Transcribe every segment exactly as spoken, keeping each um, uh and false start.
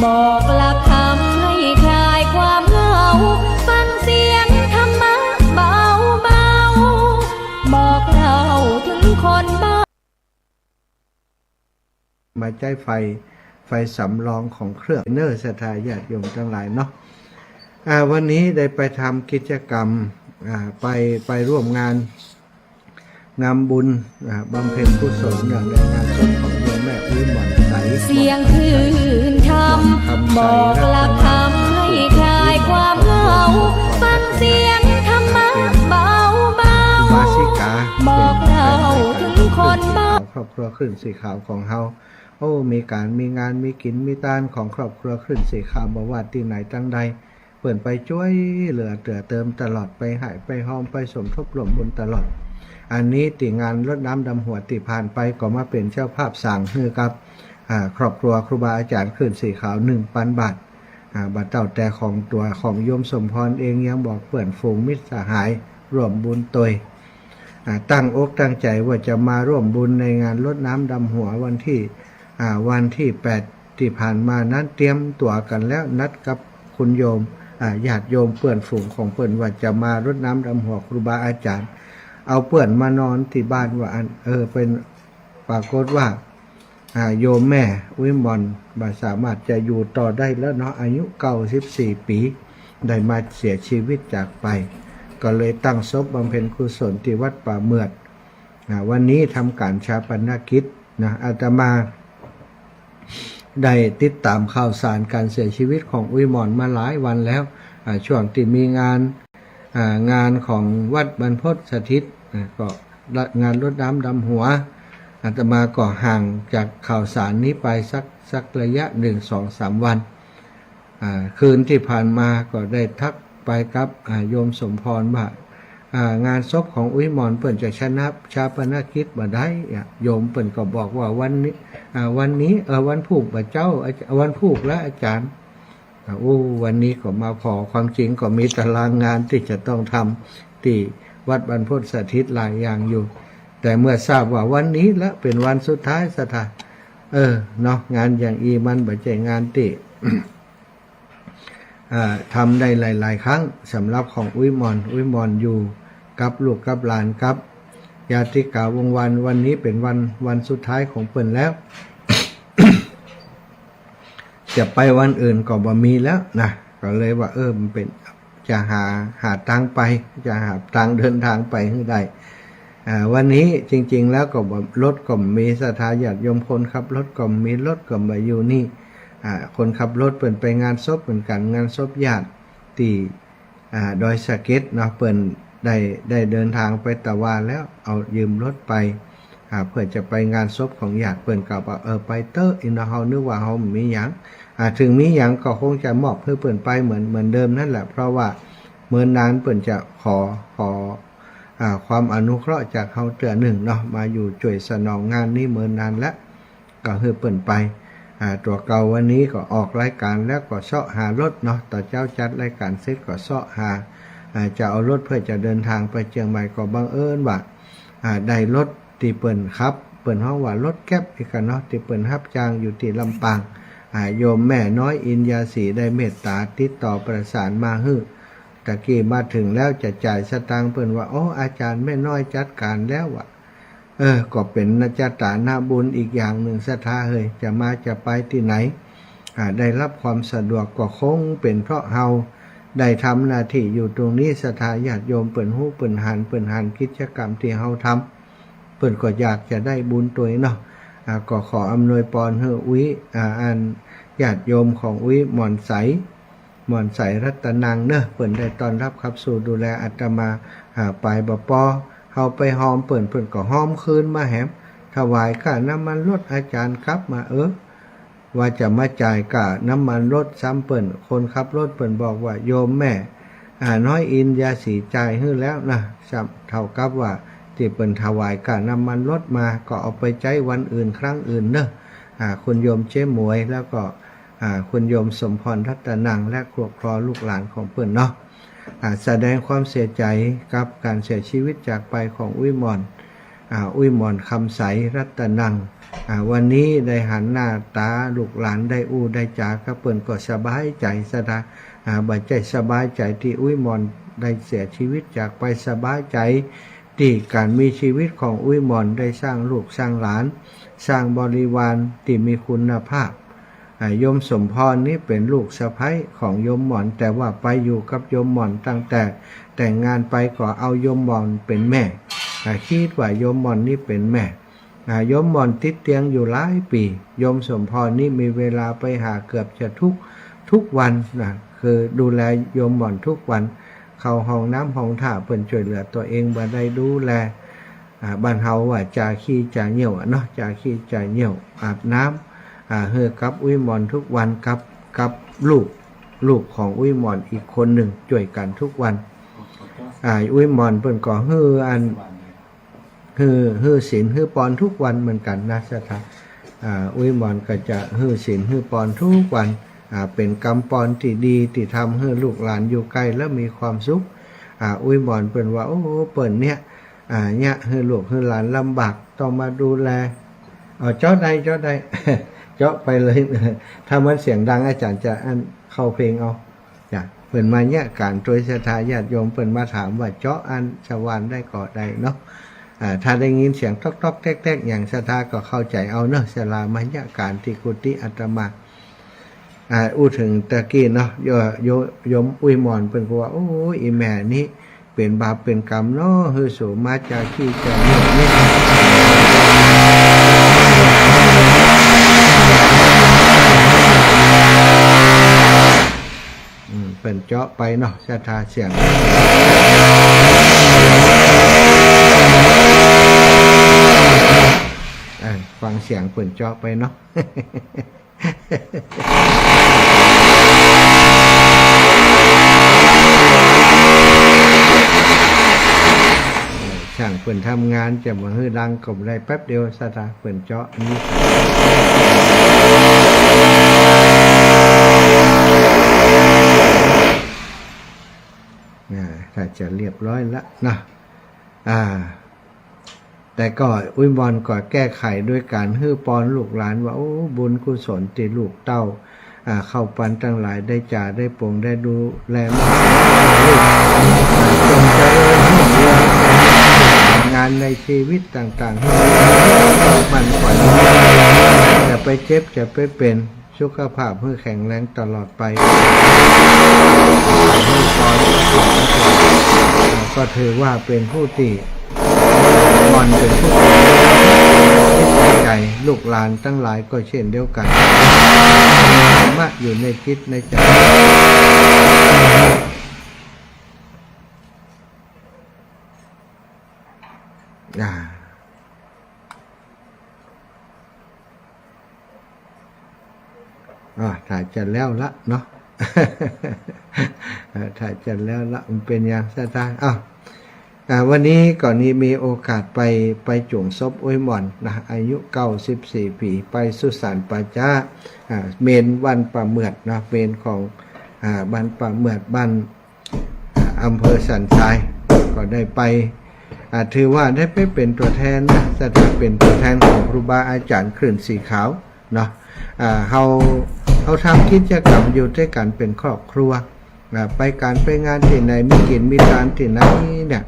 บอกหลักธรรมให้คลายความเหงา ฟังเสียงธรรมะเบาๆ บอกเล่าถึงคนบ้า มาใจ๊ไฟ ไฟสำรองของเครื่องเน้อ ศรัทธาญาติโยมตังหลายเนาะ อ่า วันนี้ได้ไปทำกิจกรรม อ่า ไป ไปร่วมงาน งานบุญ อ่า บำเพ็ญกุศลเนื่องในงานศพของโยมแม่อุ๊ยหม่อนใส เสียงคลื่นธรรม บอกหลักธรรมให้คลายความเหงา ฟังเสียงธรรมะเบาๆ อุบาสิกา บอกเล่าถึงคนบ้า ครอบครัวคลื่นสีขาวของเฮา โอ้ มีก๋านมีงาน มีกิ๋นมีตานของครอบครัวคลื่นสีขาว บ่ว่าตี้ไหนตังใด เปิ้นไปจ้วยเหลือเตื้อเติมตลอด ไปฮ้ายไปฮอม ไปสมทบร่วมบุญตลอด อันนี้ตี้งานรดน้ำดำหัวตี้ผ่านไปก็มาเป๋นเจ้าภาพสร้างหื้อกับ อ่า ครอบครัวครูบาอาจ๋ารย์คลื่นสีขาว หนึ่งปันบาท อ่า บ่าเต้าแต่ของตั๋วของโยมสมพรเองยังบอกเปื้อนฝูงมิตรสหายร่วมบุญตวย อ่า ตั้งอกตั้งใจ๋ว่าจะมาร่วมบุญในงานรดน้ำดำหัววันตี้ อ่า วันตี้แปดตี้ผ่านมานั้น เตรียมตั๋วกั๋นแล้ว นัดกับคุณโยม อ่า ญาติโยมเปื้อนฝูงของเปิ้นว่าจะมารดน้ำดำหัวครูบาอาจ๋ารย์ เอาเปิ้นมานอนตี้บ้านว่าอั้น เออ เป๋น ปรากฏว่า อ่า โยมแม่อุ๊ยหม่อนบ่สามารถจะอยู่ต่อได้แล้วเนาะ อายุเก้าสิบสี่ปี๋ ได้มาเสียชีวิตจากไป ก็เลยตั้งศพบำเพ็ญกุศลตี้วัดป่าเหมือด อ่า วันนี้ทำก๋านฌาปนกิจนะ อาตมาได้ติดตามข่าวสารก๋านเสียชีวิตของอุ๊ยหม่อนมาหลายวันแล้ว อ่า ช่วงตี้มีงาน อ่า งานของวัดบรรพตสถิต อ่า ก็งานรดน้ำดำหัว อาตมาก็ห่างจากข่าวสารนี้ไปสัก สักระยะหนึ่ง สอง สามวัน อ่า คืนตี้ผ่านมาก็ได้ทักไปกับ อ่า โยมสมพรว่า อ่า งานศพของอุ๊ยหม่อนเปิ้นจะชนะ ฌาปนกิจบ่ได้อะ โยมเปิ้นก็บอกว่าวันนี้ อ่า วันนี้ เออ วันพูกบ่เจ้า อา วันพูกละอาจ๋ารย์ อ่า โอ้ วันนี้ก็มาผ่อ ความจริงก็มีตารางงานตี้จะต้องทำตี้วัดบรรพตสถิตหลายอย่างอยู่ แต่เมื่อทราบว่าวันนี้ละเป๋นวันสุดท้าย ศรัทธา เออ เนาะ งานอย่างอี้มันบ่ใจ้งานตี้ อ่า ทำได้หลายๆ ครั้ง สำหรับของอุ๊ยหม่อน อุ๊ยหม่อนอยู่กับลูกกับหลาน กับญาติกาวงศ์วรรณ วันนี้เป๋นวัน วันสุดท้ายของเปิ้นแล้ว จะไปวันอื่นก็บ่มีแล้วนะ ก็เลยว่า เออ มันเป๋น จะหา หาตางไป จะหาตางเดินตางไปหื้อได้ อ่า วันนี้จริงๆ แล้วก็บ่ รถก็บ่มี ศรัทธาญาติโยม คนขับรถก็บ่มี รถก็บ่อยู่นี่ อ่า คนขับรถเปิ้นไปงานศพเหมือนกั๋น งานศพญาติตี้ อ่า ดอยสะเก็ดเนาะ เปิ้นได้ ได้เดินตางไปตะวาแล้ว เอายืมรถไป อ่า เปื้อจะไปงานศพของญาติ เปิ้นก็ว่า เออ ไปเต๊อะ อี้เนาะ เฮานึกว่าเฮาบ่มีหยัง อ่า เถิงมีหยังก็คงจะมอบหื้อเปิ้นไปเหมือน เหมือนเดิมนั่นแหละ เพราะว่าเมินนานเปิ้นจะขอ ขอ อ่า ความอนุเคราะห์จากเฮาเตื้อนึ่งเนาะ มาอยู่จ้วยสนองงานนี้เมินนานแล้ว ก็หื้อเปิ้นไป อ่า ตั๋วเก่าวันนี้ก็ออกรายก๋านแล้วก็เซาะหารถเนาะ ต๋อนเจ๊าจัดรายก๋านเสร็จก็เซาะหา อ่า จะเอารถเปื้อจะเดินตางไปเจียงใหม่ ก็บังเอิญว่า อ่า ได้รถตี้เปิ้นขับ เปิ้นฮ้องว่ารถแกร็บอี้กั๋นเนาะ ตี้เปิ้นฮับจ้างอยู่ตี้ลำปาง อ่า โยมแม่น้อยอินยาศรีได้เมตต๋าติดต่อประสานมาหื้อ ตะกี้มาเถิงแล้วจะจ่ายสตางค์ เปิ้นว่า โอ้ อาจ๋ารย์แม่น้อยจัดก๋านแล้วว่ะ เออ ก็เป๋นนะ จะต๋านะบุญอีกอย่างนึ่ง ศรัทธาเฮย จะมาจะไปตี้ไหน อ่า ได้รับความสะดวกก็คงเป๋นเพราะเฮาได้ทำหน้าตี้อยู่ตรงนี้ ศรัทธาญาติโยมเปิ้นฮู้เปิ้นหัน เปิ้นหันกิจกรรมตี้เฮาทำ เปิ้นก็อยากจะได้บุญตวยเนาะ อ่า ก็ขออำนวยปอนหื้ออุ๊ย อ่า อันญาติโยมของอุ๊ยหม่อนใส หม่อนใสรัตนังเนอะ เปิ้นได้ต้อนรับขับสู้ดูแลอาตมา อ่า ไปบ่ปอ เฮาไปฮอมเปิ้น เปิ้นก็ฮอมคืนมาแหม ถวายค่าน้ำมันรถอาจ๋ารย์กลับมา เออ ว่าจะมาจ่ายค่าน้ำมันรถซ้ำเปิ้น คนขับรถเปิ้นบอกว่า โยมแม่ อ่า น้อยอินยาศรีจ่ายหื้อแล้วนะ ซ้ำเท่ากับว่าตี้เปิ้นถวายค่าน้ำมันรถมา ก็เอาไปใจ๊วันอื่นครั้งอื่นเนอะ อ่า คุณโยมเจ๊หมวย แล้วก็ อ่า คุณโยมสมพรรัตนัง และครอบครัวลูกหลานของเปิ้นเนาะ อ่า แสดงความเสียใจ๋กับก๋านเสียชีวิตจากไปของอุ๊ยหม่อน อ่า อุ๊ยหม่อน คำใส รัตนัง อ่า วันนี้ได้หันหน้าต๋าลูกหลาน ได้อู้ได้จ๋ากับเปิ้นก็สบายใจ๋ศรัทธา อ่า บ่ใจ้สบายใจ๋ตี้อุ๊ยหม่อนได้เสียชีวิตจากไป สบายใจ๋ตี้ก๋านมีชีวิตของอุ๊ยหม่อน ได้สร้างลูกสร้างหลาน สร้างบริวารตี้มีคุณภาพ อ่า โยมสมพรนี่เป๋นลูกสะใภ้ของโยมหม่อน แต่ว่าไปอยู่กับโยมหม่อนตั้งแต่แต่งงานไป ก็เอาโยมหม่อนเป๋นแม่ อ่า กึ๊ดว่าโยมหม่อนนี่เป๋นแม่ อ่า โยมหม่อนติดเตียงอยู่หลายปี๋ โยมสมพรนี่มีเวลาไปหาเกือบจะทุก ทุกวันนะ คือดูแลโยมหม่อนทุกวัน เข้าห้องน้ำห้องท่าเปิ้นจ้วยเหลือตั๋วเองบ่ได้ ดูแล อ่า บ้านเฮาว่าจ่าขี้จ่าเยี่ยวอะเนาะ จ่าขี้จ่าเยี่ยว อาบน้ำ อ่า หื้อกับอุ๊ยหม่อนทุกวัน กับ กับลูก ลูกของอุ๊ยหม่อนอีกคนนึ่งจ้วยกั๋นทุกวัน อ่า อุ๊ยหม่อนเปิ้นก็หื้ออัน หื้อ หื้อศีลหื้อปอนทุกวันเหมือนกั๋นนะศรัทธา อ่า อุ๊ยหม่อนก็จะหื้อศีลหื้อปอนทุกวัน อ่า เป๋นกำปอนตี้ดีตี้ทำหื้อลูกหลานอยู่ใก้แล้วมีความสุข อ่า อุ๊ยหม่อนเปิ้นว่า โอ้ เปิ้นเนี่ย อ่า เยียะหื้อลูกหื้อหลานลำบาก ต้องมาดูแล เอา เจาะได้ เจาะได้ เจาะไปเลย ถ้ามันเสียงดังอาจ๋ารย์จะอั้นเข้าเพลงเอา จ้ะ เปิ้นมาเยียะก๋านตวยศรัทธาญาติโยม เปิ้นมาถามว่าเจาะอั้นสว่านได้ก่อได้เนาะ อ่า ถ้าได้ยินเสียงต๊อกๆ แต๊กๆ อย่างศรัทธาก็เข้าใจ๋เอาเนาะ ศรัทธามาเยียะก๋านตี้กุฏิอาตมา อ่า อู้เถิงตะกี้เนาะ โย โย โยมอุ๊ยหม่อนเปิ้นก็ว่า โอ้ย อี่แม่นี่ เป๋นบาปเป๋นกรรมเนาะ หื้อสูมาจ่าขี้จ่าเยี่ยวนี่ อืม เปิ้นเจาะไปเนาะ ศรัทธา เสียง อ่า ฟังเสียงเปิ้นเจาะไปเนาะ จ้างเปิ้นทำงานจะบ่หื้อดังก็บ่ได้ แป๊บเดียวศรัทธา เปิ้นเจาะอันนี้ อ่า ถ้าจะเรียบร้อยละเนาะ อ่า แต่ก็อุ๊ยหม่อนก็แก้ไขโดยก๋านหื้อปอนลูกหลานว่า โอ้ บุญกุศลตี้ลูกเต้า อ่า เข้าปันตังหลายได้จ๋าได้ปงได้ดูแลมา ลูก อ่า จงเจริญรุ่งเรือง งานในชีวิตต่างๆ ให้มันขวัญ จะไปเจ็บจะไปเป๋น สุขภาพหื้อแข็งแรงตลอดไป ก็ถือว่าเป๋นผู้ตี้ หม่อนเป๋นผู้ตี้ ใจ๋ ลูกหลานตังหลายก็เช่นเดียวกั๋น ธรรมะอยู่ในจิตในใจ๋ อ่า อ่า ถ้าจะแล้วละเนาะ อ่า ถ้าจะแล้วละ มันเป๋นอย่างศรัทธา อ้าว อ่า วันนี้ก็นี้มีโอกาสไป ไปจุ่งศพอุ๊ยหม่อนนะ อายุเก้าสิบสี่ปี๋ ไปสุสานป่าจ๊า อ่า เมรุบ้านป่าเหมือดนะ เมรุของ อ่า บ้านป่าเหมือด บ้าน อำเภอสันทราย ก็ได้ไป อ่า ถือว่าได้ไปเป๋นตั๋วแทนนะ ศรัทธา เป๋นตั๋วแทนของครูบาอาจ๋ารย์คลื่นสีขาวเนาะ อ่า เฮา เฮาทำกิจกรรมอยู่ตวยกั๋นเป๋นครอบครัว อ่า ไปก๋านไปงานตี้ไหน มีกิ๋นมีตานตี้ไหนเนี่ย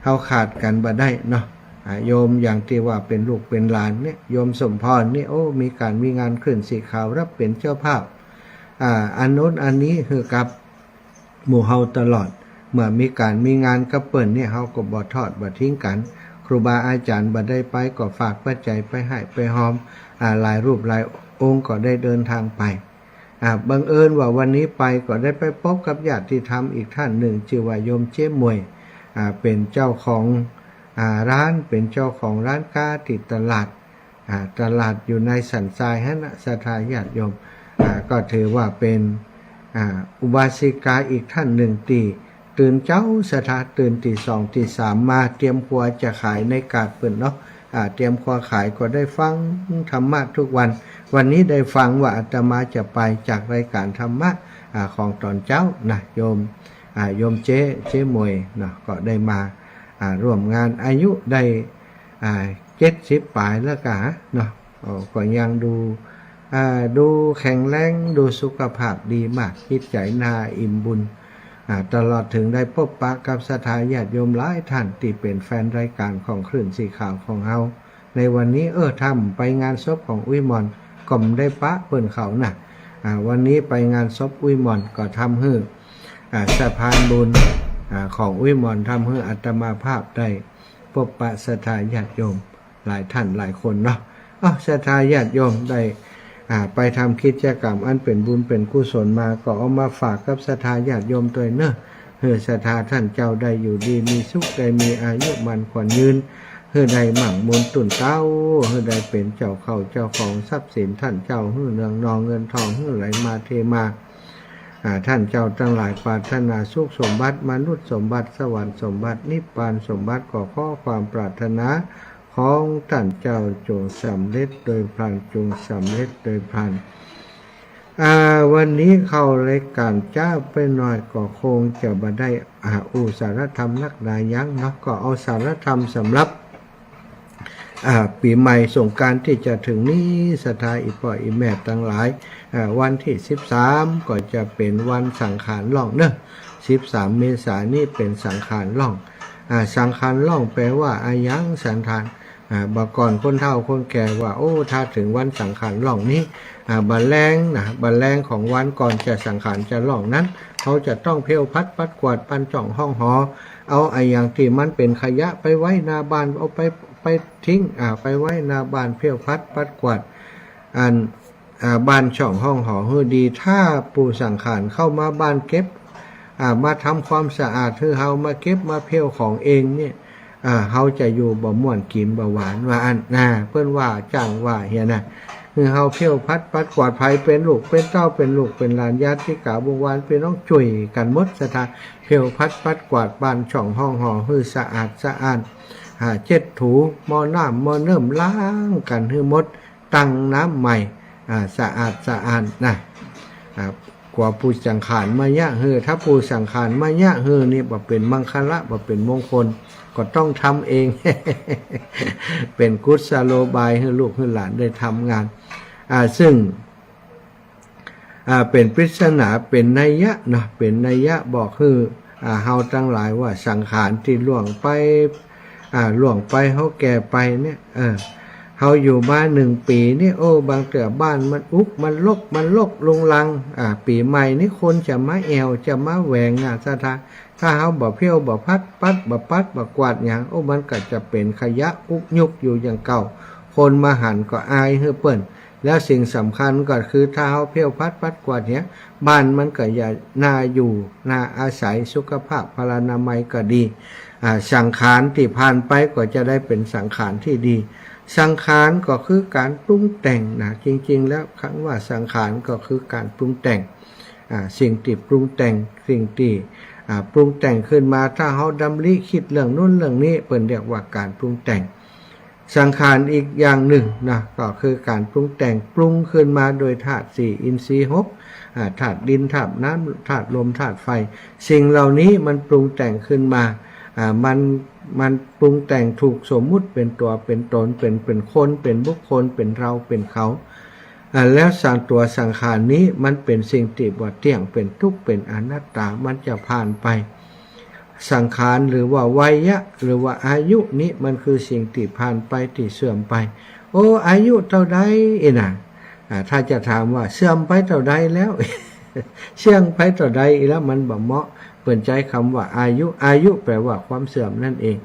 เฮาขาดกั๋นบ่ได้เนาะ อ่า โยมอย่างตี้ว่าเป๋นลูกเป๋นหลานเนี่ย โยมสมพรเนี่ย โอ้ มีก๋านมีงานคลื่นสีขาวรับเป๋นเจ้าภาพ อ่า อันโน้นอันนี้หื้อกับ หมู่เฮาตลอด เมื่อมีก๋านมีงานกับเปิ้นเนี่ย เฮาก็บ่ทอดบ่ทิ้งกั๋น ครูบาอาจ๋ารย์บ่ได้ไปก็ฝากปัจจัยไปฮ้ายไปฮอม อ่า หลายรูปหลายองค์ก็ได้เดินทางไป อ่า บังเอิญว่าวันนี้ไปก็ได้ไปปบกับญาติธรรมอีกต้านนึ่ง จื้อว่าโยมเจ๊หมวย อ่า เป๋นเจ้าของ อ่า ร้าน เป๋นเจ้าของร้านก๊าตี้ตลาด อ่า ตลาดอยู่ในสันทรายหั้นนะ ศรัทธาญาติโยม อ่า ก็ถือว่าเป๋น อ่า อุบาสิกาอีกต้านนึ่งตี้ตื่นเจ๊า ศรัทธา ตื่นตีสองตีสามมาเตรียมครัวจะขายในกาดเปิ้นเนาะ อ่า เตรียมครัวขายก็ได้ฟังธรรมะทุกวัน วันนี้ได้ฟังว่าอาตมาจะไปจากรายก๋านธรรมะ อ่า ของต๋อนเจ๊านะ โยม อ่า โยมเจ๊ เจ๊หมวยเนาะ ก็ได้มา อ่า ร่วมงาน อายุได้ อ่า เจ็ดสิบป๋ายแล้วกาเนาะ โอ้ ก็ยังดู อ่า ดูแข็งแรง ดูสุขภาพดีมาก จิตใจ๋น่าอิ่มบุญ อ่า ตลอดเถิงได้ปบปะกับศรัทธาญาติโยมหลายต้านตี้เป๋นแฟนรายก๋านของคลื่นสีขาวของเฮา ในวันนี้ เออ ถ้าบ่ไปงานศพของอุ๊ยหม่อน ก็บ่ได้ปะเปิ้นเขานะ อ่า วันนี้ไปงานศพอุ๊ยหม่อนก็ทำหื้อ อ่า สะพานบุญ อ่า ของอุ๊ยหม่อนทำหื้ออาตมาภาพได้ปบปะศรัทธาญาติโยมหลายต้านหลายคนเนาะ เอ้า ศรัทธาญาติโยมได้ อ่า ไปทำกิจกรรมอันเป๋นบุญเป๋นกุศลมา ก็เอามาฝากกับศรัทธาญาติโยมตวยเนาะ หื้อศรัทธาต้านเจ้าได้อยู่ดีมีสุข ได้มีอายุมั่นขวัญยืน หื้อได้มั่งมูลตุ้นเต๊า หื้อได้เป๋นเจ้าเข้าเจ้าของทรัพย์สินต้านเจ้า หื้อเนืองนองเงินทอง หื้อไหลมาเทมา อ่า ต้านเจ้าตังหลายปรารถนาสุขสมบัติ มนุษย์สมบัติ สวรรค์สมบัติ นิพพานสมบัติ ก็ขอความปรารถนาของต้านเจ้าจงสำเร็จโดยพลัน จงสำเร็จโดยพลัน อ่า วันนี้เข้ารายก๋านจ๊าไปหน่อย ก็คงจะบ่ได้ อ่า อู้สาระธรรมนักหนาหยังเนาะ ก็เอาสาระธรรมสำหรับ อ่า ปี๋ใหม่สงกรานต์ตี้จะเถิงนี้ ศรัทธาอี่ป้ออี่แม่ตังหลาย อ่า วันตี้สิบสามก็จะเป๋นวันสังขารล่องเนาะ สิบสามเมษานี้เป๋นสังขารล่อง อ่า สังขารล่องแปลว่าอะหยังศรัทธา อ่า บ่าก่อนคนเฒ่าคนแก่ว่า โอ้ ถ้าเถิงวันสังขารล่องนี้ อ่า บ่าแลงนะ บ่าแลงของวันก่อนจะสังขารจะล่องนั้น เฮาจะต้องเพลวผัดปัดกวาดบ้านจ้องห้องหอ เอาอะหยังตี้มันเป๋นขยะไปไว้หน้าบ้าน เอาไป ไปทิ้ง อ่า ไปไว้หน้าบ้าน เพลวผัดปัดกวาด อัน อ่า บ้านจ้องห้องหอหื้อดี ถ้าผู้สังขารเข้ามาบ้านเก็บ อ่า มาทำความสะอาดหื้อเฮา มาเก็บมาเพลวของเองเนี่ย อ่า เฮาจะอยู่บ่ม่วน กิ๋นบ่หวาน ว่าอั้นนะ เปิ้นว่าจ้างว่าเหียนะ หื้อเฮาเพลวผัดปัดกวาด ใผเป๋นลูกเป๋นเต้า เป๋นลูกเป๋นหลาน ญาติกาบริวาร ปี้น้อง จ้วยกั๋นหมดศรัทธา เพลวผัดปัดกวาดบ้านจ้องห้องหอหื้อสะอาดสะอ้าน อ่า เจ็ดถูหม้อน้ำหม้อเนิ่ม ล้างกั๋นหื้อหมด ตั้งน้ำใหม่ อ่า สะอาดสะอ้านนะ อ่า กั๋วผู้สังขารมาเยียะหื้อ ถ้าผู้สังขารมาเยียะหื้อนี่บ่เป๋นมังคละ บ่เป๋นมงคล ก็ต้องทำเอง เป๋นกุศโลบายหื้อลูกหื้อหลานได้ทำงาน อ่า ซึ่ง อ่า เป๋นปริศนา เป๋นนัยยะเนาะ เป๋นนัยยะบอกหื้อ อ่า เฮาตังหลายว่าสังขารตี้ล่วงไป อ่า ล่วงไป เฮาแก่ไปเนี่ย เออ เฮาอยู่มาหนึ่งปี๋เนี่ย โอ้ บางเตื้อบ้านมันอุก มันรก มันรกรุงรัง อ่า ปี๋ใหม่นี่คนจะมาแอ่ว จะมาแหวงนะศรัทธา ถ้าเฮาบ่เพลว บ่ผัดปัด บ่ปัด บ่กวาดหยัง โอ้ มันก็จะเป๋นขยะอุกยุกอยู่อย่างเก่า คนมาหันก็อายหื้อเปิ้น แล้วสิ่งสำคัญก็คือ ถ้าเฮาเพลวผัดปัดกวาดเหีย บ้านมันก็จะน่าอยู่ น่าอาศัย สุขภาพพลานามัยก็ดี อ่า สังขารตี้ผ่านไปก็จะได้เป๋นสังขารตี้ดี สังขารก็คือก๋านปรุงแต่งนะ จริงๆ แล้วกำว่าสังขารก็คือก๋านปรุงแต่ง อ่า สิ่งตี้ปรุงแต่ง สิ่งตี้ อ่า ปรุงแต่งขึ้นมา ถ้าเฮาดำริกึ๊ดเรื่องนู้นเรื่องนี้ เปิ้นเรียกว่าก๋านปรุงแต่ง สังขารอีกอย่างนึ่งนะ ก็คือก๋านปรุงแต่ง ปรุงขึ้นมาโดยธาตุสี่ อินทรีย์หก อ่า ธาตุดิน ธาตุน้ำ ธาตุลม ธาตุไฟ สิ่งเหล่านี้มันปรุงแต่งขึ้นมา อ่า มัน มันปรุงแต่งถูกสมมุติเป๋นตั๋วเป๋นต๋น เป๋น เป๋นคน เป๋นบุคคล เป๋นเรา เป๋นเขา อ่า แล้วสัง ตั๋วสังขารนี้มันเป๋นสิ่งตี้บ่เตี้ยง เป๋นตุ๊กข์ เป๋นอนัตตา มันจะผ่านไป สังขารหรือว่าวัยยะ หรือว่าอายุนี้มันคือสิ่งตี้ผ่านไป ตี้เสื่อมไป โอ้ อายุเต้าใดอี้นะ อ่า ถ้าจะถามว่าเสื่อมไปเต้าใดแล้ว เสื่อมไปเต้าใดอี้แล้ว มันบ่เหมาะ เปิ้นใจ๊กำว่าอายุ อายุแปลว่าความเสื่อมนั่นเอง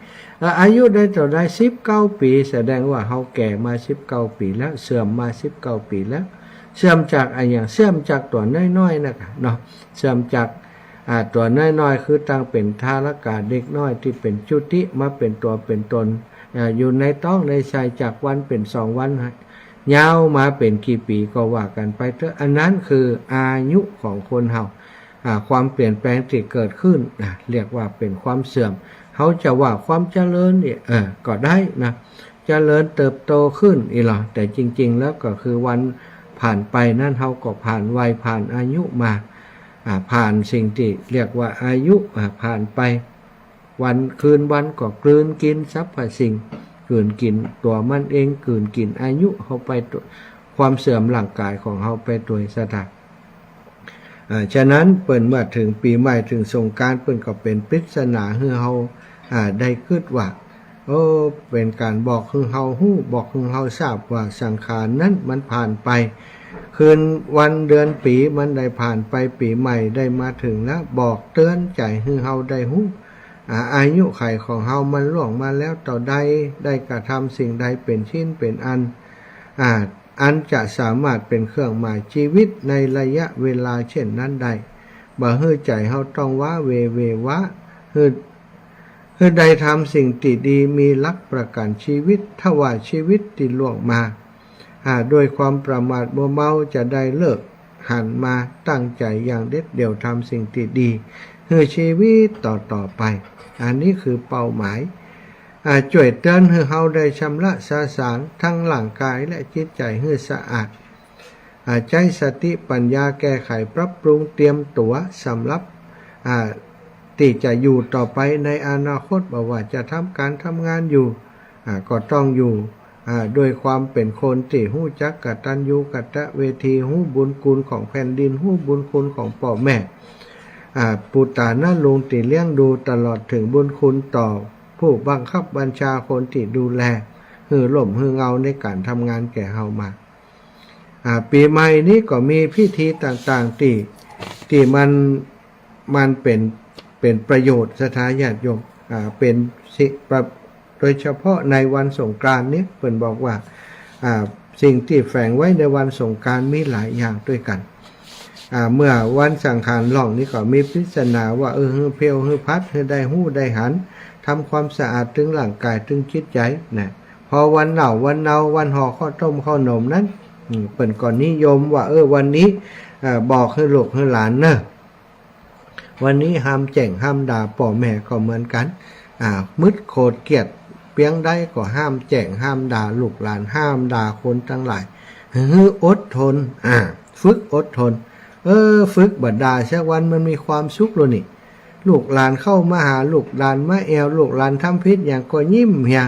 อ่า อายุได้เต้าใด สิบเก้าปี๋ แสดงว่าเฮาแก่มาสิบเก้าปี๋แล้ว เสื่อมมาสิบเก้าปี๋แล้ว เสื่อมจากอะหยัง เสื่อมจากตั๋วน้อยๆ นะเนาะ เสื่อมจาก อ่า ตั๋วน้อยๆ คือตั้งเป๋นทารกะเด็กน้อยตี้เป๋นจุติมาเป๋นตั๋วเป๋นต๋น อ่า อยู่ในต๊องในไส้จากวันเป๋นสองวัน ยาวมาเป๋นกี่ปี๋ก็ว่ากั๋นไปเต๊อะ อันนั้นคืออายุของคนเฮา อ่า ความเปลี่ยนแปลงตี้เกิดขึ้น อ่า เรียกว่าเป๋นความเสื่อม เฮาจะว่าความเจริญนี่ เออ ก็ได้นะ เจริญเติบโตขึ้นอี้ลอ แต่จริงๆ แล้วก็คือวันผ่านไปนั้น เฮาก็ผ่านวัย ผ่านอายุมา อ่า ผ่านสิ่งตี้เรียกว่าอายุ อ่า ผ่านไป วันคืนวันก็กลืนกิ๋นสรรพสิ่ง กืนกิ๋นตั๋วมันเอง กืนกิ๋นอายุเฮาไปตวย ความเสื่อมร่างก๋ายของเฮาไปตวยศรัทธา อ่า ฉะนั้นเปิ้นเมื่อเถิงปี๋ใหม่เถิงสงกรานต์ เปิ้นก็เป๋นปริศนาหื้อเฮา อ่า ได้กึ๊ดว่า โอ้ เป๋นก๋านบอกหื้อเฮาฮู้ บอกหื้อเฮาทราบว่าสังขารนั้นมันผ่านไป คืนวันเดือนปี๋มันได้ผ่านไป ปี๋ใหม่ได้มาเถิงแล้ว บอกเตื๋อนใจ๋หื้อเฮาได้ฮู้ อ่า อายุขัยของเฮามันล่วงมาแล้วเต้าใด ได้กระทำสิ่งใดเป๋นชิ้นเป๋นอัน อ่า อันจะสามารถเป๋นเครื่องหมายจีวิตในระยะเวลาเช่นนั้นได้ บ่หื้อใจ๋เฮาต้องว้าเหว่เววะ หื้อ หื้อได้ทำสิ่งตี้ดี มีหลักประกั๋นจีวิต ถ้าว่าจีวิตตี้ล่วงมา อ่า ด้วยความประมาทมัวเมา จะได้เลิกหันมาตั้งใจ๋อย่างเด็ดเดี่ยวทำสิ่งตี้ดี หื้อจีวิตต่อๆ ไป อันนี้คือเป้าหมาย อ่า จ้วยเตื๋อนหื้อเฮาได้ชำระสาสางทั้งร่างก๋ายและจิตใจ๋หื้อสะอาด อ่า ใจ๊สติปัญญาแก้ไขปรับปรุงเตรียมตั๋วสำหรับ อ่า ตี้จะอยู่ต่อไปในอนาคต บ่ว่าจะทำก๋านทำงานอยู่ อ่า ก็ต้องอยู่ อ่า ด้วยความเป๋นคนตี้ฮู้จักกตัญญูกตเวที ฮู้บุญคุณของแผ่นดิน ฮู้บุญคุณของป้อแม่ อ่า ปู่ต๋าน้าลุงตี้เลี้ยงดู ตลอดเถิงบุญคุณต่อผู้บังคับบัญชาคนตี้ดูแล หื้อร่มหื้อเงาในก๋านทำงานแก่เฮามา อ่า ปี๋ใหม่นี้ก็มีพิธีต่างๆ ตี้ ตี้มัน มันเป๋น เป๋นประโยชน์ศรัทธาญาติโยม อ่า เป๋นสิ ประ โดยเฉพาะในวันสงกรานต์นี้ เปิ้นบอกว่า อ่า สิ่งตี้แฝงไว้ในวันสงกรานต์มีหลายอย่างตวยกั๋น อ่า เมื่อวันสังขารล่วงนี้ก็มีปริศนาว่า เออ หื้อเพลว หื้อผัด หื้อได้ฮู้ได้หัน ทำความสะอาดตึงร่างก๋ายตึงจิตใจ๋นะ พอวันเหน้าวันเนา วันห่อข้าวต้มข้าวหนมนั้น อืม เปิ้นก็นิยมว่า เออ วันนี้ เอ่อ บอกหื้อลูกหื้อหลานเน่อ วันนี้ห้ามแจ้งห้ามด่า ป้อแม่ก็เหมือนกั๋น อ่า มึดโขดเกลียดเปียงใดก็ห้ามแจ้งห้ามด่าลูกหลาน ห้ามด่าคนตังหลาย หื้ออดทน อ่า ฝึกอดทน เออ ฝึกบ่ด่าสักวันมันมีความสุขแล้วนี่ ลูกหลานเข้ามาหา ลูกหลานมาแอ่ว ลูกหลานทำผิดหยังก็ยิ้มเหีย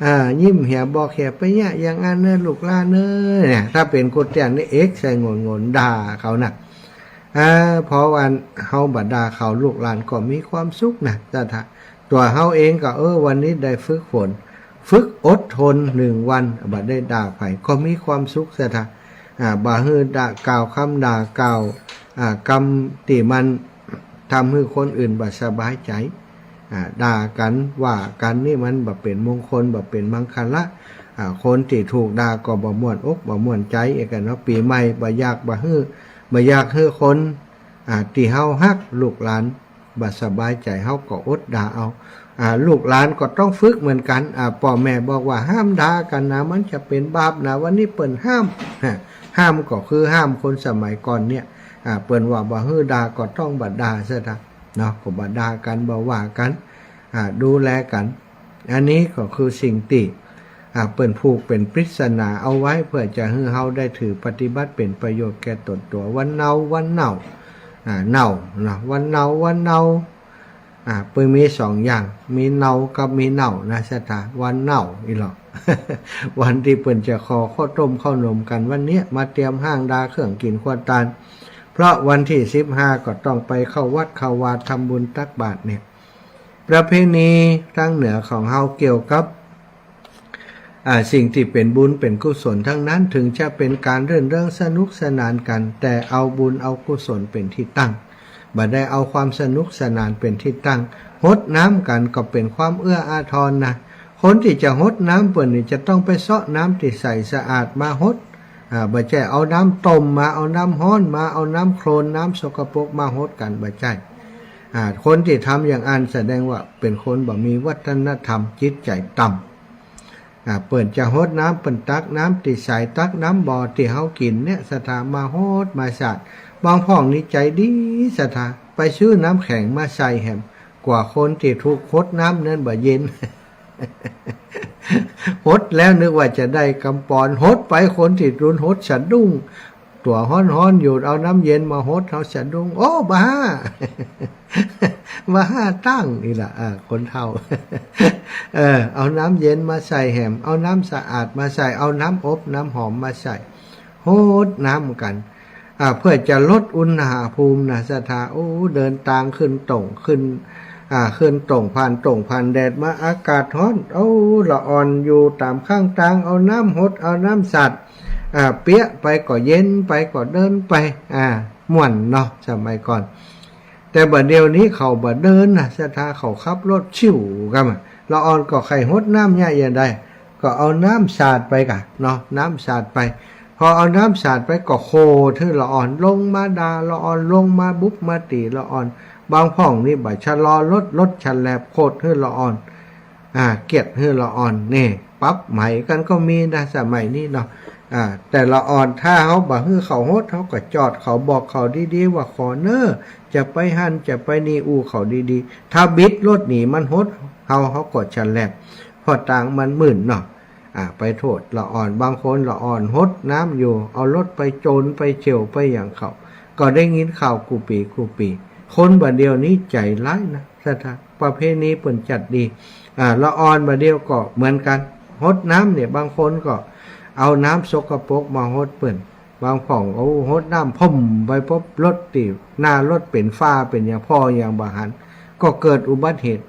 อ่า ยิ้มเหีย บอกเหียไปเยียะอย่างอั้นเน่อลูกหลานเน่อ เนี่ย ถ้าเป๋นกุเตียนนี่เอกใส่หงนๆ ด่าเขานะ อ่า เพราะว่าเฮาบ่ด่าเขา ลูกหลานก็มีความสุขนะศรัทธา ตั๋วเฮาเองก็ เออ วันนี้ได้ฝึกฝน ฝึกอดทนหนึ่งวัน บ่ได้ด่าใผ ก็มีความสุขศรัทธา อ่า บ่หื้อด่า กล่าวกำด่า กล่าว อ่า กำตี้มันทำหื้อคนอื่นบ่สบายใจ๋ อ่า ด่ากั๋นว่ากั๋นนี่มันบ่เป๋นมงคล บ่เป๋นมังคละ อ่า คนตี้ถูกด่าก็บ่ม่วนอกบ่ม่วนใจ๋เอกเนาะ ปี๋ใหม่บ่อยาก บ่หื้อ บ่อยากหื้อคน อ่า ตี้เฮาฮักลูกหลานบ่สบายใจ๋ เฮาก็อดด่าเอา อ่า ลูกหลานก็ต้องฝึกเหมือนกั๋น อ่า ป้อแม่บอกว่าห้ามด่ากั๋นนะ มันจะเป๋นบาปนะ วันนี้เปิ้นห้าม ฮะ ห้ามก็คือห้ามคนสมัยก่อนเนี่ย อ่า เปิ้นว่าบ่หื้อด่าก็ต้องบ่ด่าซะเถาะเนาะ ก็บ่ด่ากั๋น บ่ว่ากั๋น อ่า ดูแลกั๋น อันนี้ก็คือสิ่งตี้ อ่า เปิ้นผูกเป๋นปริศนาเอาไว้ เพื่อจะหื้อเฮาได้ถือปฏิบัติเป๋นประโยชน์แก่ตนตั๋ว วันเนา วันเหน้า อ่า เหน้าเนาะ วันเนา วันเนา อ่า เปิ้นมีสองอย่าง มีเนากับมีเหน้านะศรัทธา วันเหน้าอี้หลอ วันตี้เปิ้นจะขอข้าวต้มข้าวหนมกั๋นวันเนี้ย มาเตรียมฮ้างดาเครื่องกิ๋นครัวตาน เพราะวันตี้สิบห้าก็ต้องไปเข้าวัดเข้าวาทำบุญตักบาตรเนี่ย ประเพณีตางเหนือของเฮาเกี่ยวกับ อ่า สิ่งตี้เป๋นบุญเป๋นกุศลตังนั้น เถิงจะเป๋นก๋านรื่นเริงสนุกสนานกั๋น แต่เอาบุญเอากุศลเป๋นตี้ตั้ง บ่ได้เอาความสนุกสนานเป๋นตี้ตั้ง ฮดน้ำกั๋นก็เป๋นความเอื้ออาทรนะ คนตี้จะฮดน้ำเปิ้นนี่จะต้องไปเซาะน้ำตี้ใสสะอาดมาฮด อ่า บ่ใจ้เอาน้ำต้มมา เอาน้ำฮ้อนมา เอาน้ำโคลน น้ำสกปรกมาฮดกั๋น บ่ใจ้ อ่า คนตี้ทำอย่างอั้นแสดงว่าเป๋นคนบ่มีวัฒนธรรม จิตใจ๋ต่ำ อ่า เปิ้นจะฮดน้ำ เปิ้นตักน้ำตี้ใส ตักน้ำบ่อตี้เฮากิ๋นเนี่ยศรัทธา มาฮดมาสาด บางพ่องนี่ใจ๋ดีศรัทธา ไปซื้อน้ำแข็งมาใส่แหม กว่าคนตี้ถูกฮดน้ำนั้นบ่เย็น ฮดแล้วนึกว่าจะได้กำปอน ฮดไปคนตี้โดนฮดสะดุ้ง ตั๋วฮ้อนๆ อยู่ เอาน้ำเย็นมาฮดเฮาสะดุ้ง โอ้ บ้า ว่าห้าตั้งนี่แหละ อ่า คนเฒ่า เออ เอาน้ำเย็นมาใส่แหม เอาน้ำสะอาดมาใส่ เอาน้ำอบน้ำหอมมาใส่ หดน้ำกั๋น อ่า เปื้อจะลดอุณหภูมินะศรัทธา โอ้ เดินตางขึ้นโต่ง ขึ้น อ่า ขึ้นโต่ง ผ่านโต่ง ผ่านแดดมา อากาศฮ้อน โอ้ ละอ่อนอยู่ต๋ามข้างตาง เอาน้ำหด เอาน้ำสาด อ่า เปียะไปก็เย็นไป ก็เดินไป อ่า ม่วนเนาะ สมัยก่อน แต่บ่าเดี่ยวนี้เขาบ่เดินนะศรัทธา เขาขับรถฉิวกั๋นอะ ละอ่อนก็ใค่หดน้ำเยียะอย่างใด ก็เอาน้ำสาดไปก่ะเนาะ น้ำสาดไป พอเอาน้ำสาดไปก็โขดหื้อละอ่อน ลงมาด่าละอ่อน ลงมาบุบมาตี๋ละอ่อน บางพ่องนี่บ่ชะลอรถ รถฉลับโขดหื้อละอ่อน อ่า เกียดหื้อละอ่อนนี่ ปรับใหม่กั๋นก็มีนะ สมัยนี้เนาะ อ่า แต่ละอ่อนถ้าเฮาบ่หื้อเขาหด เฮาก็จอดเขา บอกเขาดีๆ ว่าขอเน้อ จะไปหั้นจะไปนี่ อู้เขาดีๆ ถ้าบิดรถหนีมันหด เฮา เฮาก็ฉลับ เพราะตางมันมืดเนาะ อ่า ไปโต้ษละอ่อน บางคนละอ่อนหดน้ำอยู่ เอารถไปโจนไปเฉี่ยวไปหยังเขา ก็ได้ยินข่าวกู้ปี๋กู้ปี๋ คนบ่าเดี่ยวนี้ใจ๋ร้ายนะศรัทธา ประเพณีเปิ้นจัดดี อ่า ละอ่อนบ่าเดี่ยวก็เหมือนกั๋น หดน้ำเนี่ย บางคนก็เอาน้ำสกปรกมาหดเปิ้น บางพ่องเอาหดน้ำพ่มไปปุ๊บ รถตี๋หน้ารถเป๋นฝ้าเป๋นหยัง ผ่อหยังบ่หัน ก็เกิดอุบัติเหตุ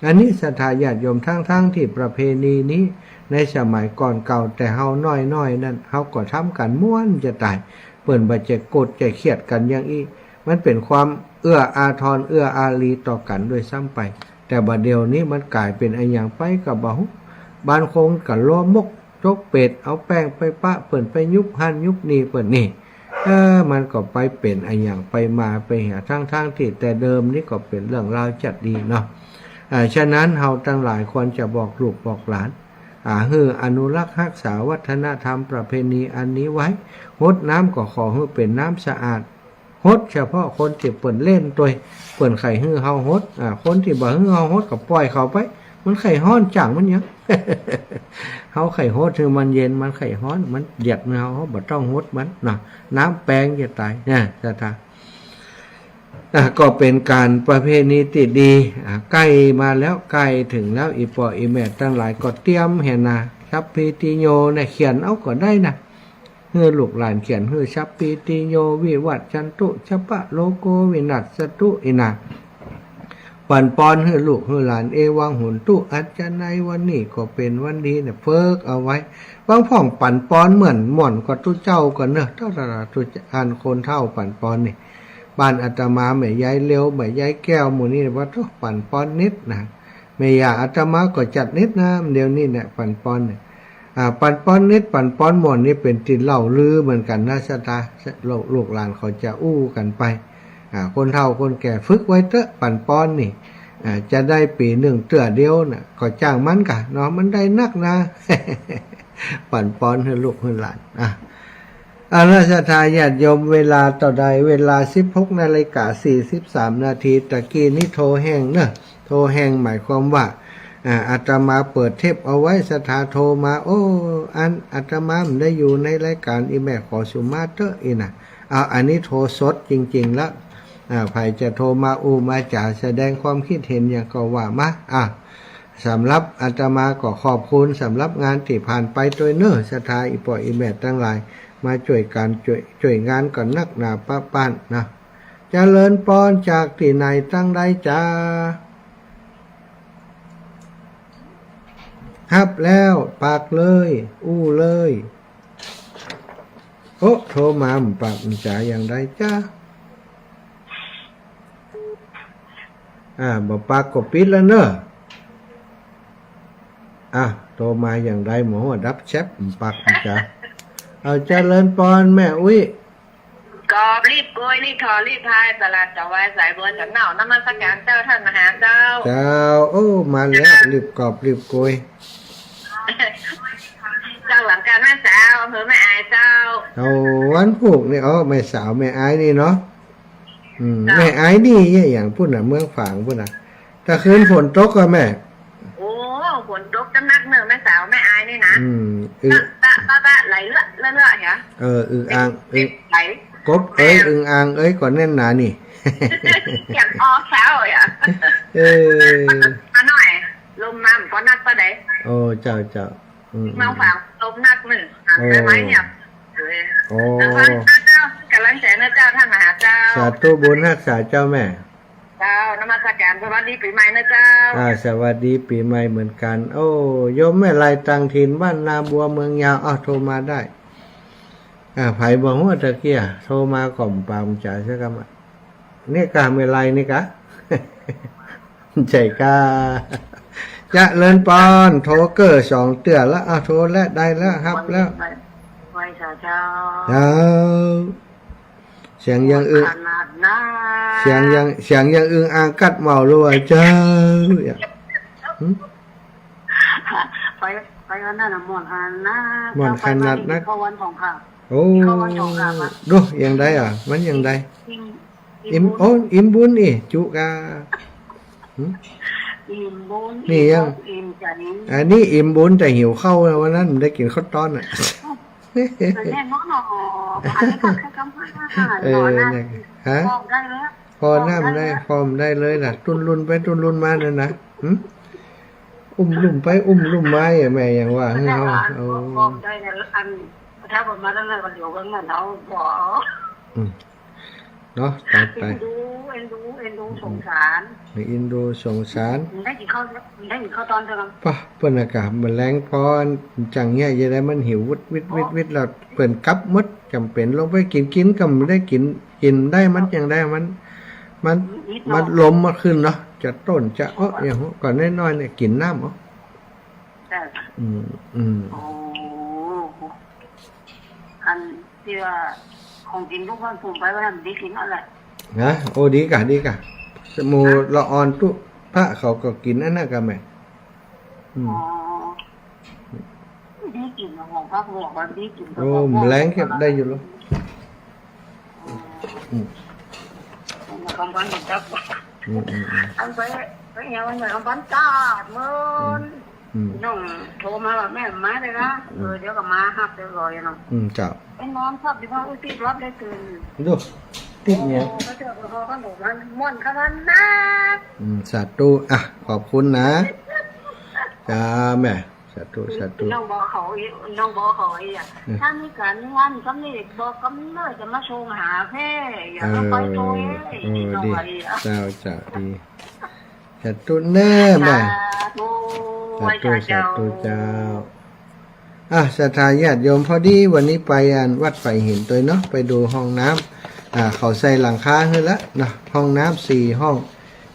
อันนี้ศรัทธาญาติโยม ทั้งๆ ตี้ประเพณีนี้ในสมัยก่อนเก่า แต่เฮาน้อยๆ นั้น เฮาก็ทำกั๋นม่วนจะต๋าย เปิ้นบ่ใจ้โกรธใจ้เคียดกั๋นอย่างอี้ มันเป๋นความเอื้ออาทร เอื้ออารีต่อกั๋นด้วยซ้ำไป แต่บ่าเดี่ยวนี้มันก๋ายเป๋นอะหยังไปก็บ่ฮู้ บางคนก็ลามกจกเปรต เอาแป้งไปปะเปิ้น ไปยุบหั้นยุบนี่เปิ้นนี่ เออ มันก็ไปเป๋นอะหยังไปมาไปเหีย ทั้งๆ ตี้แต่เดิมนี้ก็เป๋นเรื่องราวจัดดีเนาะ อ่า ฉะนั้นเฮาตังหลายควรจะบอกลูกบอกหลาน อ่า หื้ออนุรักษ์ฮักษาวัฒนธรรมประเพณีอันนี้ไว้ หดน้ำก็ขอหื้อเป๋นน้ำสะอาด หดเฉพาะคนตี้เปิ้นเล่นตวย เปิ้นใค่หื้อเฮาหด อ่า คนตี้บ่หื้อเฮาหดก็ป่อยเขาไป มันใค่ฮ้อนจ้างมันหยัง เฮาใค่หดหื้อมันเย็น มันใค่ฮ้อน มันเดียดเฮา เฮาบ่ต้องหดมันนะ น้ำแปงจะต๋ายนะศรัทธา อ่ะ ก็เป๋นก๋านประเพณีตี้ดี อ่ะ ใก้มาแล้ว ใก้เถิงแล้ว อี่ป้ออี่แม่ตังหลายก็เตรียมแหนะ สัพพีติโยเนี่ย เขียนเอาก็ได้นะ หื้อลูกหลานเขียน หื้อสัพพีติโยวิวัชชันตุ สัพพะโรโกวินัสสตุ อี้นะ ปั๋นปอนหื้อลูกหื้อหลาน เอวังโหนตุ อัจฉะนัยวันนี้ก็เป๋นวันดีเนี่ย ฝึกเอาไว้ บางพ่องปั๋นปอนเหมือนม่วนกว่าตุ๊เจ้ากั๋นเนาะ เฒ่าๆ ตุ๊อันคนเฒ่าปั๋นปอนนี่ บ้านอาตมาแม่ยายเลียว แม่ยายแก้ว หมู่นี้ว่าโธ่ ปั๋นปอนนิดนะ แม่ย่าอาตมาก็จัดนิดนะ เดี๋ยวนี้เนี่ย ปั๋นปอนเนี่ย อ่า ปั๋นปอนนิด ปั๋นปอนม่วนนี่เป๋นตี้เล่าลือเหมือนกั๋นนะศรัทธา ลูก ลูกหลานเขาจะอู้กั๋นไป อ่า คนเฒ่าคนแก่ฝึกไว้เต๊อะ ปั๋นปอนนี่ อ่า จะได้ปี๋นึ่งเตื้อเดียวน่ะ ก็จ้างมันก่ะเนาะ มันได้นักนะ ปั๋นปอนหื้อลูกหื้อหลาน อ่ะ เอาละศรัทธาญาติโยม เวลาเต้าใด เวลาสิบหกนาฬิกาสี่สิบสามนาที ตะกี้นี้โทรแฮ่งเนาะ โทรแฮ่งหมายความว่า อ่า อาตมาเปิดเทปเอาไว้ ศรัทธาโทรมา โอ้ อันอาตมาบ่ได้อยู่ในรายก๋าน อี่แม่ขอสุมาเต๊อะ อี้นะ เอา อันนี้โทรสดจริงๆ ละ อ่า ใผจะโทรมาอู้มาจ๋า แสดงความคิดเห็นหยังก็ว่ามา อ่ะ สำหรับอาตมาก็ขอบคุณสำหรับงานตี้ผ่านไปตวยเนาะ ศรัทธาอี่ป้ออี่แม่ตังหลาย มาจ้วยกั๋น จ้วย จ้วยงานกั๋นนักหนาปะป๊านนะ เจริญปอนจากตี้ไหนตังใดจ๊า ฮับแล้ว ปากเลย อู้เลย โอ้ โทรมาบ่ปากบ่จ๋าอย่างใดจ๊า อ่า บ่ปากก็ปิดแล้วเนาะ อ่ะ โทรมาอย่างใด หมอหัวดับแชบ บ่ปากบ่จ๋า เอา เจริญปอนแม่อุ๊ย กอบลีบกวย ลีบถอ ลีบพาย สลัดถวายสายบัว ฉันเนา นมัสการเจ้าท่านมหาเจ้า เจ้า โอ้ มาแล้ว ลีบกอบลีบกวย เจ้า หลังการแม่สาว อำเภอแม่อายเจ้า เอา วันพูกนี่ อ๋อ แม่สาวแม่อายนี่เนาะ อืม เจ้า แม่อายนี่เยียะอย่างปุ้นน่ะ เมืองฝางปุ้นน่ะ ตะคืนฝนตกก่อแม่ โอ้ ฝนตกจะนักเนอะ แม่สาวแม่อายนี่นะ อืม อึ ปะปะปะ ไหลเลือะเลือะเลือะเหรอ เออ อึ่งอ่าง อึ ไหล กบเอ้ย แม่ อึ่งอ่างเอ้ย ก็แน่นหนานี่ เสียงออกเช้าอ่ะ เออ มาหน่อย ลมมามันก็นักปะใด โอ้ เจ้า เจ้า อืม มาฟังลมนักหนึ่ง อ่ะ โอ้ ใช่ไหมเนี่ย เออ โอ้ แล้วก็เจ้า กำลังใจนะเจ้า ท่านมหาเจ้า สาธุบุญฮักษาเจ้าแม่ เจ้า นมัสการ สวัสดีปีใหม่นะเจ้า อ่า สวัสดีปีใหม่เหมือนกัน โอ้ โยมแม่ไลต่างถิ่นบ้านนาบัวเมืองยาว อ้าว โทรมาได้ อ่า ใผบ่ฮู้ตะกี้ โทรมาก็บ่ปากบ่จ๋าสักกำอะ นี่กะ แม่ไลนี่กะ ใจ้กะ เจริญปอน โทรเก้อสองเตื้อละ อ้าว โทรแล้ว ได้แล้ว ฮับแล้ว ไหว้สาเจ้า เจ้า เสียงยังอึง ขนาดนั้น เสียงยัง เสียงยังอึงอ่างกัดเมาหรือว่าเจ้า หึ ไป ไปวันนั้นน่ะม่วนขนาด ม่วนขนาดนัก เข้าวันของข้า โอ้ เข้าวันของข้าปะ ดู ยังได้อ่ะ มันยังได้ อิ่ม อิ่ม อิ่ม โอ้ อิ่มบุญนี่ จุกะ หึ อิ่มบุญ นี่ยัง อิ่มใจ อันนี้อิ่มบุญแต่หิวข้าว วันนั้นได้กินข้าวต้อนน่ะ แต่แน่นอนหนอ อันนี้ก็แค่กำพัน เออ หนอนะ เนี่ย ฮะ พอได้แล้ว พอน้ำได้ พอได้แล้ว พอได้เลยล่ะ ตุ้นรุ่นไปตุ้นรุ่นมานั่นนะ หึ อุ้มลุ่มไปอุ้มลุ่มมาอ่ะ แม่ยังว่า แต่ เฮ้ย ว่า โอ้ พอได้แล้ว อัน ถ้าผมมาตั้งแต่วันเดียวกันน่ะ เราบอก อืม เนาะ ตายไป เอ็นดู เอ็นดู เอ็นดู สงสาร เอ็นดูสงสาร ได้กินข้าว ได้กินข้าวตอนเท่านั้น ปะ เปิ้นอากาศมันแรงพอจังเนี่ย จะได้มันหิววิดวิดวิดวิด แล้วเปิ้นกลับหมด จ๋ำเป๋นลงไปกิ๋น กิ๋นก็บ่ได้กิ๋น กิ๋นได้มันยังได้มัน มัน นิดหน่อย มันลมมาขึ้นเนาะ จะต้นจะเอ้อ อย่างก่อนน้อยๆ เนี่ย กิ๋นน้ำเอ้อ จ้ะ อืม อืม โอ้ อันตี้ว่าของกิ๋นลูกบ้านผมไปว่ามันดีกิ๋นอะไร ฮะ โอ้ ดีกะ ดีกะ หมู่ละอ่อนตุ๊ พระเขาก็กิ๋นอันนั้นกะแม่ อืม อ๋อ ดีกิ๋นของพระบอกว่าดีกิ๋น โอ้ แรงเก็บได้อยู่แล้ว อืม อืม กำพันกับ อืม อืม อืม อันไป ไปเนี่ยมันเหมือนกำพันตาดเหมือน อืม น้องโทรมาว่าแม่มาเลยนะ อืม เออ เดี๋ยวก็มาฮับเรียบร้อยเนาะ อืม เจ้า ไปนอนพักอยู่ห้องอุ้ย ติดรถได้ตื่น ดู ติดเนี่ย โอ้ ก็เจอคนพ่อก็บอกว่าม่วนขนาดนั้น อืม สาธุ อ่ะ ขอบคุณนะ จ้าแม่ สาธุ สาธุ น้องบอกเขาอีก น้องบอกเขาอีกอ่ะ อืม ถ้ามีการมีงานก็ไม่บอกกำเนิดจะมาโทรหาแม่ อย่ามาคอยโทรเอง เออ เออ น้อง ดี บอกอีกอ่ะ เจ้า เจ้า ดี สาธุเน่อแม่ สาธุ สาธุ ไหว้เจ้า สาธุเจ้า อ่ะ ศรัทธาญาติโยม พอดีวันนี้ไปอันวัดฝายหินตวยเนาะ ไปดูห้องน้ำ อ่า เขาใส่หลังคาหื้อละเนาะ ห้องน้ำสี่ห้อง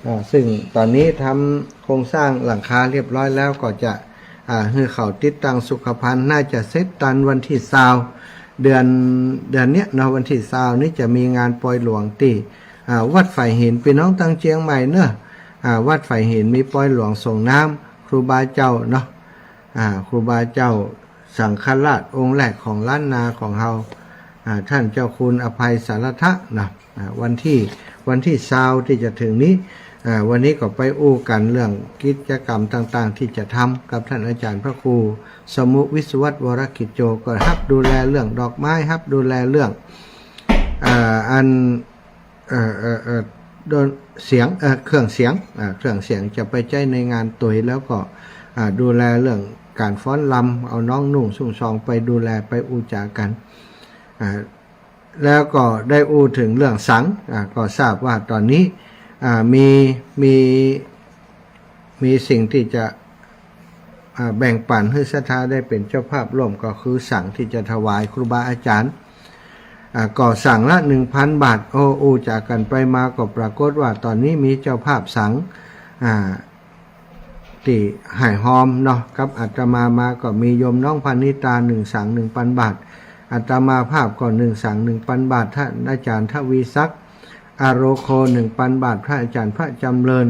อ่า ซึ่งต๋อนนี้ทำโครงสร้างหลังคาเรียบร้อยแล้ว ก็จะ อ่า หื้อเขาติดตั้งสุขภัณฑ์ น่าจะเสร็จตันวันตี้ซาว เดือน เดือนเนี้ยเนาะ วันตี้ซาวนี้จะมีงานปอยหลวงตี้ อ่า วัดฝายหิน ปี้น้องตังเจียงใหม่เนาะ อ่า วัดฝายหินมีปอยหลวงส่งน้ำครูบาเจ้าเนาะ อ่า ครูบาเจ้าสังฆราชองค์แรกของล้านนาของเฮา อ่า ท่านเจ้าคุณอภัยสารทะเนาะ อ่า วันตี้ วันตี้ซาวตี้จะเถิงนี้ อ่า วันนี้ก็ไปอู้กั๋นเรื่องกิจกรรมต่างๆ ตี้จะทำกับท่านอาจ๋ารย์พระครูสมุวิศวัตรวรกิจโจ ก็ฮับดูแลเรื่องดอกไม้ ฮับดูแลเรื่อง อ่า อัน เอ่อ เอ่อ เอ่อ ดน- เสียง เอ่อ เครื่องเสียง อ่า เครื่องเสียงจะไปใจ๊ในงานตวย แล้วก็ อ่า ดูแลเรื่องก๋านฟ้อนรำ เอาน้องนุ่งสุงซองไปดูแล ไปอู้จ๋ากั๋น อ่า แล้วก็ได้อู้เถิงเรื่องสัง อ่า ก็ทราบว่าต๋อนนี้ อ่า มี มี มีสิ่งตี้จะ อ่า แบ่งปั๋นหื้อศรัทธาได้เป๋นเจ้าภาพร่วม ก็คือสังตี้จะถวายครูบาอาจ๋ารย์ อ่า ก็สังละหนึ่งพันบาท โอ้ อู้จ๋ากั๋นไปมา ก็ปรากฏว่าต๋อนนี้มีเจ้าภาพสัง อ่า ตี้ฮ่ายฮอมเนาะ กับอาตมามาก็มีโยมน้องพนิตา หนึ่งสังหนึ่งปันบาท อาตมาภาพก็หนึ่งสังหนึ่งปันบาท ท่านอาจ๋ารย์ทวีศักดิ์ อโรโค หนึ่งปันบาท พระอาจ๋ารย์พระจ๋ำเริญ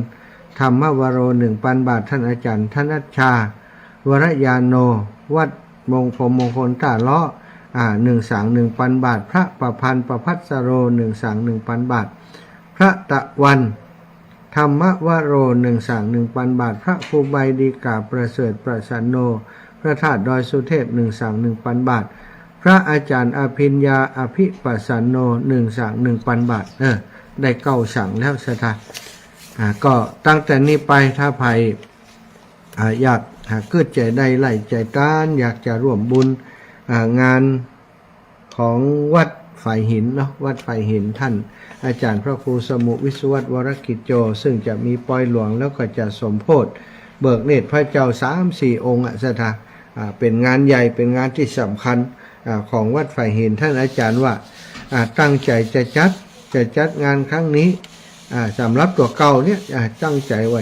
ธรรมวโร หนึ่งปันบาท ท่านอาจ๋ารย์ธนัชชา วรญาโณ วัดมงคลมงคลต้าเลาะ อ่า หนึ่งสังหนึ่งปันบาท พระประพันธ์ประภัสสโร หนึ่งสังหนึ่งปันบาท พระตะวัน ธรรมวโร หนึ่งสังหนึ่งปันบาท พระครูใบดีกาประเสริฐประสันโน พระธาตุดอยสุเทพ หนึ่งสังหนึ่งปันบาท พระอาจ๋ารย์อภิญญาอภิปัสสันโน หนึ่งสังหนึ่งปันบาท เออ ได้เก๊าสังแล้วศรัทธา อ่า ก็ตั้งแต่นี้ไปถ้าใผ อ่า อยาก อ่า กึ๊ดใจ๋ใดไล้ใจ๋ตาน อยากจะร่วมบุญ อ่า งานของวัดฝายหินเนาะ วัดฝายหิน ต้านอาจ๋ารย์พระครูสมุห์วิศวัตร วรกิจโจ ซึ่งจะมีปอยหลวง แล้วก็จะสมโภชเบิกเนตรพระเจ้าสามสี่องค์อะศรัทธา อ่า เป๋นงานใหญ่ เป๋นงานตี้สำคัญ อ่า ของวัดฝายหิน ต้านอาจ๋ารย์ว่า อ่า ตั้งใจ๋จะจัด จะจัดงานครั้งนี้ อ่า สำหรับตั๋วเก่าเนี่ย อ่า ตั้งใจ๋ว่า